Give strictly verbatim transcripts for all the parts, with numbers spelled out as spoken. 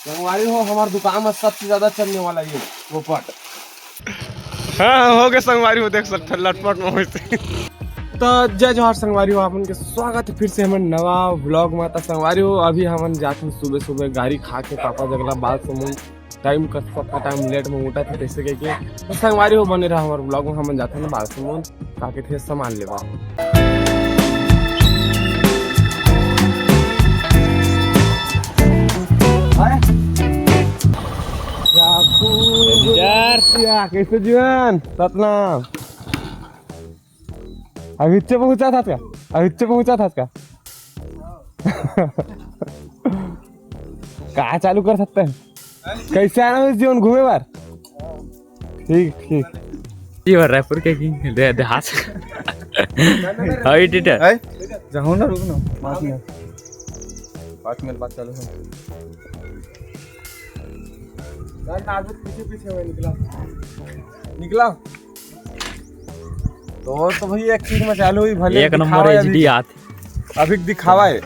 संगवारी हो, हमार दुकान में सबसे ज्यादा चलने वाला ये पोपट। हाँ, हो गए संगवारी हो, देख सकते हैं लटपट में वैसे। तो जय जोहार संगवारी हो, आप मन के स्वागत है फिर से हमन नवा व्लॉग में। तो संगवारी हो, अभी हमन जात हन सुबह सुबह गाड़ी खा के पापा जगला बालसमुंद। टाइम का सबका टाइम लेट में उठा था, तैसे कह के। तो संगवारी हो, बने रहा हमारे व्लॉग में, हमन जात हन बालसमुंद। का कहिथे, सामान लेवा। हाय। या खूब यार। या, कैसे जीवन? सतनाम। अभी इच्चे पहुंचा था का? अभी इच्चे पहुंचा था का? कहाँ चालू कर सकते हैं? कैसे आना हो जीवन घूमे बार? ठीक, ठीक। ये बार रायपुर के किंग दे, देहात। हाँ, एडिटर। है? जाऊँ ना, रुक ना, पाँच मिनट। पाँच मिनट बाद चालू है। यार, नाजुक पीछे पीछे हुए निकला। निकला। तो, तो भाई एक चीज में चालू हुई, भले एक नंबर दिखावा है एचडी अभी। आत। अभी दिखावा है।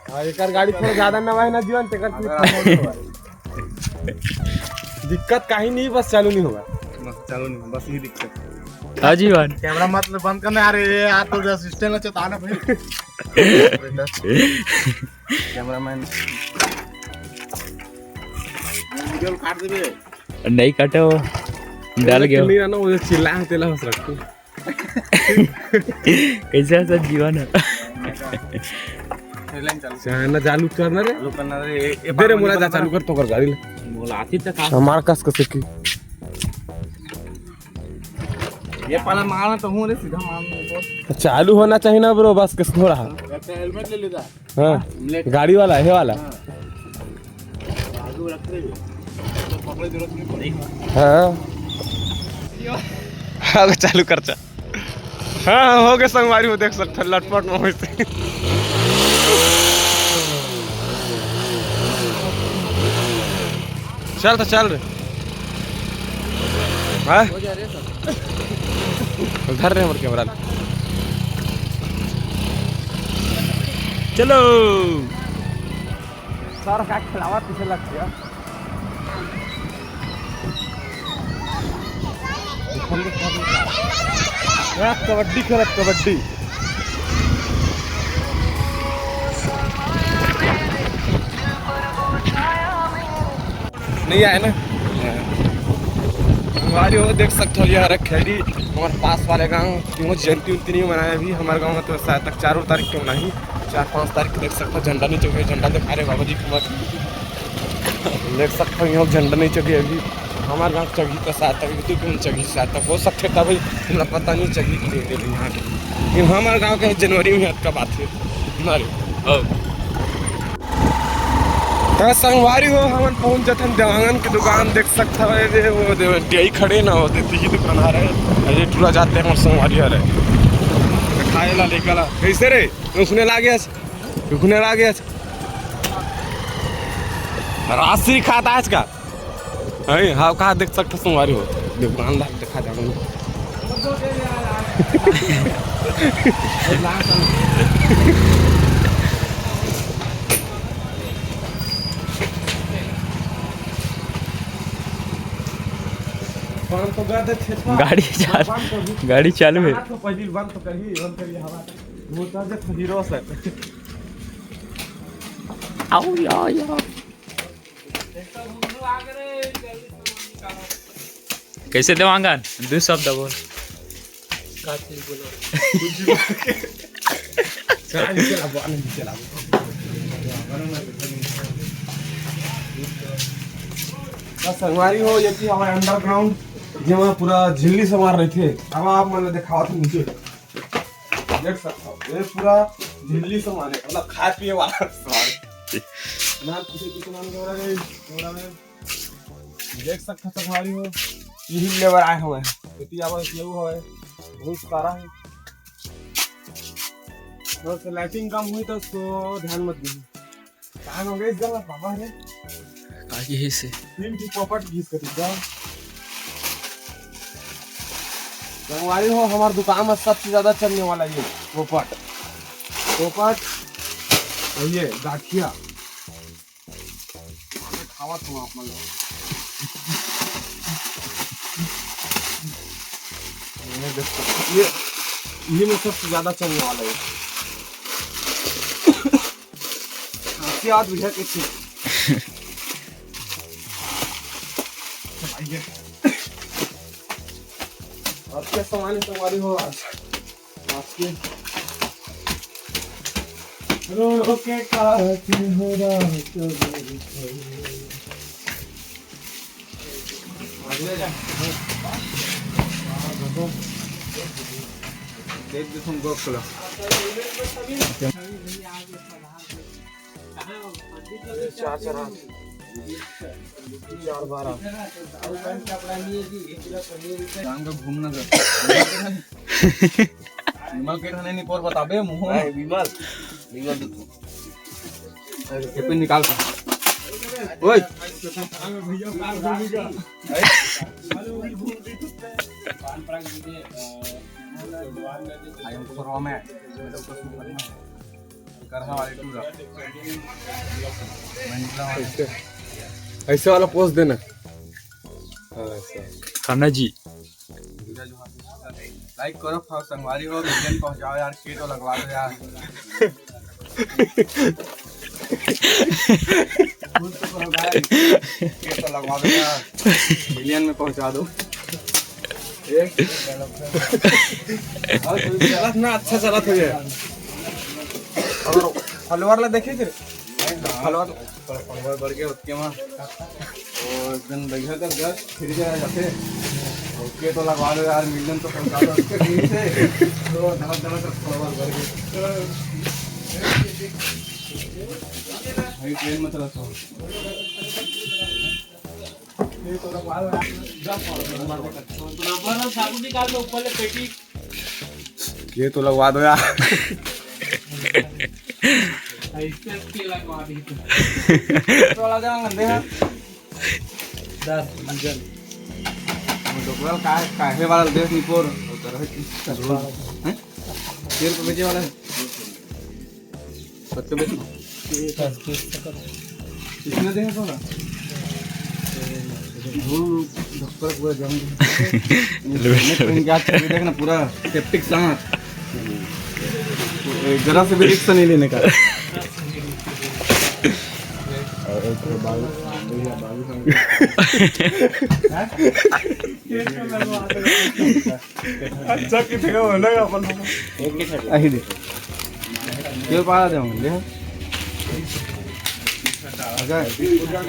हाँ, एकर गाड़ी थोड़ा ज्यादा नवा है ना जीवन, तेकर से दिक्कत कहीं नहीं, बस चालू नहीं होगा। बस चालू नहीं, बस ये दिक्कत। हाँ जीवन। कैमरा मत बंद करना यार, ये यार तो असिस्टेंट ने चेताना भाई। कैमरामैन। वीडियो काट देबे। नहीं काटो, डल गयो। नहीं रहना, वो जो चिल्ला है, तेला हंस रखते। कैसे है सर जीवन है? हेडलाइन चालू। चाहे ना चालू करना रे। चालू करना रे, ए, ए, दे रे, मोला जा, चालू कर तो कर गाड़ी ले। मोला आती तक आ। हमार कस कसे की। ये पाला मारना तो हूँ रे, सीधा मारना तो। चालू होना चाहिए ना ब्रो, बस किस थोड़ा। अच्छा, हेलमेट ले लेता। हाँ, गाड़ी वाला, ये वाला। हाँ। हाँ। अब चालू करचा। हाँ, हाँ, हो गए संगवारी हो, देख सकते हैं, लटपट में होते। चल तो चल रे। हाँ? धर रहे हमर कैमरा। चलो। सर का खिलावा पीछे लग गया। कबड्डी खेलत, कबड्डी। नहीं आए ना। हमारी वो देख सकते हो, ये हरा खैरी हमारे पास वाले गांव, क्यों जयंती उंती नहीं मनाया अभी हमारे गांव में, तो शायद तक चार तारीख के मनाही, चार पाँच तारीख के देख सकते हो, झंडा नहीं चौके, झंडा दिखा रहे बाबा जी के मत। देख सकते हो, यहाँ झंडा नहीं चढ़ी अभी। हमारे गाँव चढ़ी तो सात तक, तू क्यों चढ़ी सात तक? हो सकते था भाई, हमरा पता नहीं चढ़ी कि नहीं चढ़ी यहाँ के। लेकिन हमारे गाँव के जनवरी में अतका बात है। ना रे। हाँ। तो संगवारी हो, हमन पहुँच जथन देवांगन की दुकान, देख सकता है जे वो दे-, डेई खड़े ना होते, तीही दुकान आ रहे। अरे टूरा जाते हैं, संगवारी आ रहे। खाए ला, लेकर ला। कैसे रे? रुकने लागे आज। रुकने लागे आज। राशि खाता आज का। अरे हाँ, कहाँ देख सकते संगवारी हो? दुकानदार दिखा दे हमन। गाड़ी चाल-, गाड़ी चालू है। बंद तो करी, बंद करी हवा। वो तो जे हीरो से। आओ, या, या। कैसे देवांगन? दू शब्द बोल। का चीज बोलो? चला, नीचे ला, नीचे ला। बस संगवारी हो, ये थी हमारे underground, जेमा पूरा झिल्ली सामान रहिथे। अब आप मन ल देखावत हन नीचे। देख सकता हूँ, ये पूरा झिल्ली सामान है, मतलब खाए पिए वाला सामान। ना पीछे पीछे नाम कैमरा में, कैमरा में देख सकता संगवारी हो, यही लेबर आए हुए हैं। खेती आवा केहू हवे, बहुत सारा है। थोड़ा सा लाइटिंग कम हुई तो उसको ध्यान मत दीजिए। कहाँ हो गए इस जगह बाबा रे? का ये से? तीन ठो पोपट घिस के दिख जाओ। संगवारी हो, हमार दुकान में सबसे ज्यादा चलने वाला ये पोपट। पोपट। ये गाठिया। खावत हूँ आप मन ला। ये देखो, ये, ये में सबसे ज्यादा चलने वाला है। खांसी आज बुझा के थी। चलाइए। और क्या सामान है तुम्हारी हो आज? आपके रो के काट हो रहा है। देख दे तुमको खुला। चार चार हाथ। चार बारह। शाम का घूमना था। विमल के रहने नहीं पर बताबे मुंह। नहीं, विमल। विमल तो तू। अरे, टिफिन निकाल। ओए। आई एम कोरवा में। करहा वाले टूरा। मैं निकला हूँ। ऐसे, ऐसे वाला पोज देना। हाँ, ऐसे। खन्ना जी। लाइक करो, फा-, संगवारी हो, मिलियन पहुंचाओ यार, के तो लगवा दो यार। के तो लगवा दो यार, मिलियन में पहुंचा दो। ये चलत ना, अच्छा चलत हो ये। अगर फॉलोअर ला देखे थे, फॉलोअर, फॉलोअर बढ़ गए उसके वहाँ। वो एक दिन बढ़िया कर दस फिर गया जाते। ओके, तो लगवा लो यार, मिलियन तो पहुंचा दो उसके दिन से। तो धड़क धड़क फॉलोअर बढ़ गए। भाई, ट्रेन में चला था। साबुन निकाल लो ऊपर ले पेटी। ये तो लगवा दो यार। ऐसे के लगवा दी तो। तो वाला जाओ गंदे हैं। दस डीजल। डोकरल का, काहे वाला देश निपोर। हैं? तेल को बेचे वाला है। सत्तर बेच लो। कितना देंगे थोड़ा? धूल धक्कर पूरा जम गया। क्या चल, देख ना, पूरा सेप्टिक सांस। जरा से भी रिस्क नहीं लेने का। और एक तो बाल, बाल, अच्छा, किथे का होना है अपन? अही दे। तेल पारा दे हम, दे। अगर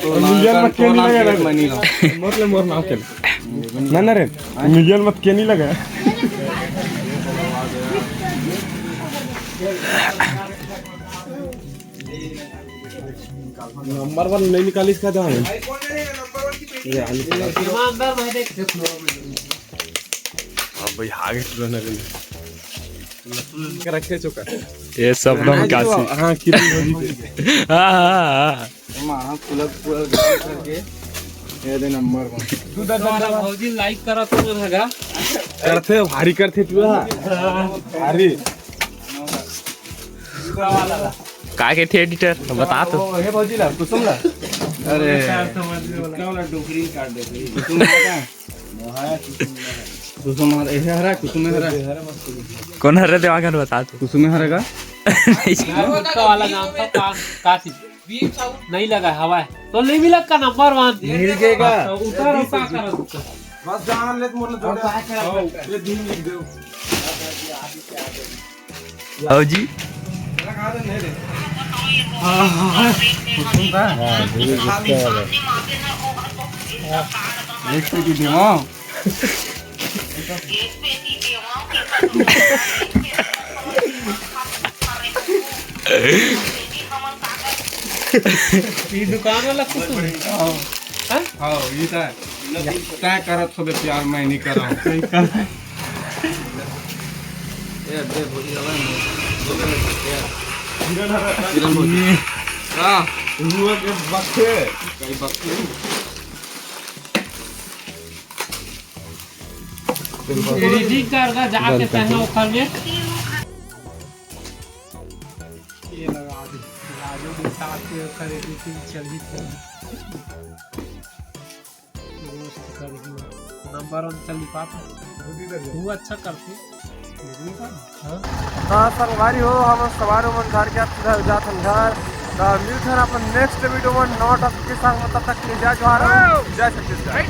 तो मिलियन मत के नहीं लगा रे। मनी लो। मतलब मोर नाम के। ना, ना रे। मिलियन मत के नहीं लगा। नंबर वन नहीं निकालिस का जान। ये आलू। अंदर में देख। अब भाई, आगे पूरा ना करना। के रखे चुका। ये सब नाम काशी। हाँ, किरण। हाँ, हाँ, हाँ। मारा पूरा, पूरा गरम करके। ये दे नंबर वन। तू दस हमारा भौजी लाइक करा तो ना लगा। करथे, भारी करथे तू, हाँ। भारी। का के थे एडिटर? बता तो। ओ, हे भौजी ला, कुसुम ला। अरे। का वाला डोकरी काट दे। कुसुम ला का? कुसुम हरा, एहे हरा, कुसुम हरा। कौन हरे देवांगन बता तू। कुसुम हरा का? नहीं। गुटखा वाला नाम था, का, का चीज? नहीं लगा, हवा है। तो नहीं मिला का नंबर वन। मिल गएगा। तो उतार और का करा तू? बस जान ले, मोर ले जोड़े। ये दिन लिख दो। आओ जी। हाँ, हाँ, हाँ। हाँ, धीरे धीरे। एक पेटी देवा। ये दुकान वाला कुछ नहीं। हाँ। हाँ, ये तो है। तय करत होबे प्यार, मैं नहीं करा हूँ। ए, बे, भोजी हवा है, बोले लगे, क्या? किरण हरा। किरण भोजी। हाँ। हुआ के बक्से। कई बक्से? एडिटिंग कर का जाके पहना ओखर में। ये लगा दे। करे दो तीन चल ही थे। रोस्ट कर ही नंबर वन चल ही पाता। वो अच्छा करते। हाँ। हाँ संगवारी हो, हम सवार मन घर के, अब घर जात हन घर। तो मिलत हन अपन नेक्स्ट वीडियो में नवा टॉपिक के साथ। तब तक के लिए जय जोहार, जय छत्तीसगढ़।